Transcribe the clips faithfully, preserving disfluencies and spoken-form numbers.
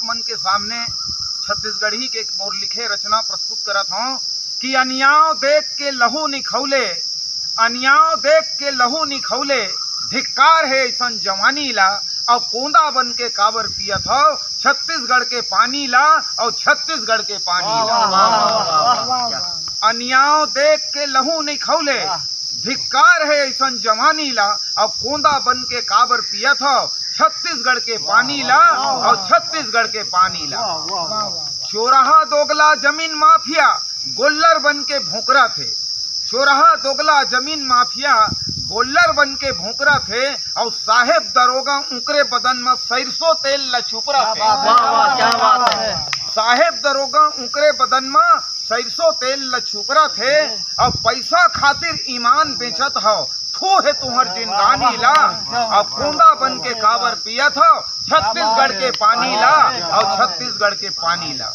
मन के सामने छत्तीसगढ़ी के एक मोर लिखे रचना प्रस्तुत करत हौं कि अनियाव देख के लहू निखौले, अनियाव देख के लहू निखौले, धिक्कार हे अइसन जवानी ला, अउ कोंदा बन के काबर पियत हव छत्तीसगढ़ के पानी ला, अउ छत्तीसगढ़ के पानी ला। वाह, वाह, वाह, वाह, वाह, वाह। अनियाव देख के लहू निखौले, वाह। धिक्कार हे अइसन जवानी ला, अउ कोंदा बन के काबर पियत हव छत्तीसगढ़ के पानी ला, अउ छत्तीसगढ़ के पानी ला। वाह, वाह, वाह, वाह। चोरहा दोगला जमीन माफिया गोल्लर बन के भोंकरत हे। चोरहा दोगला जमीन माफिया गोल्लर बन के भोंकरत हे, अउ साहेब दरोगा उंकरे बदन म सरिसो तेल ल छुपरत हे। वाह, वाह, क्या बात है। साहेब दरोगा उंकरे बदन म सरिसो तेल ल छुपरत हे, अउ पैसा खातिर ईमान बेचत हव। थू हे तुंहर जिंदगानी ला, अउ कोंदा बन के काबर पियत हव छत्तीसगढ़ के पानी ला, अउ छत्तीसगढ़ के पानी ला।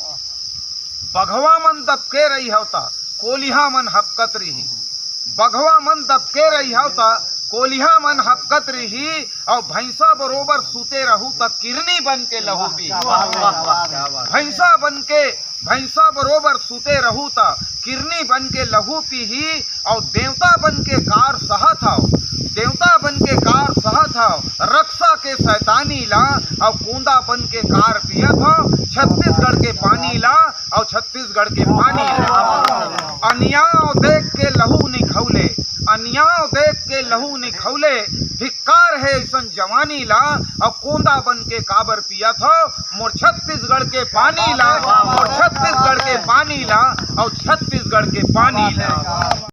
बघवा मन दबके रही हव त कोलिहा मन हपकत रही, बघवा मन दबके रही हव त कोलिहा मन हपकत रही, अउ भैंसा बरोबर सूते रहू त किरनी बन के लहू पी। वाह, वाह, वाह, क्या बात। भैंसा बन के, भैंसा बरोबर सूते रहू त किरनी बन के लहू पीही, अउ देवता बन के कार सहत हव, देवता बन के कार सहत हव रक्षा के शैतानी ला, अउ कोंदा बन के कार पियत हव छत्तीसगढ़ के पानी ला, अउ छत्तीसगढ़ के पानी ला। अनियाव देख के लहू निखौले, अनियाव देख के लहू निखौले, धिक्कार हे अइसन जवानी ला, अउ कोंदा बन के काबर पियत हव मोर छत्तीसगढ़ के पानी ला, मोर छत्तीसगढ़ के पानी ला, अउ छत्तीसगढ़ के पानी ला।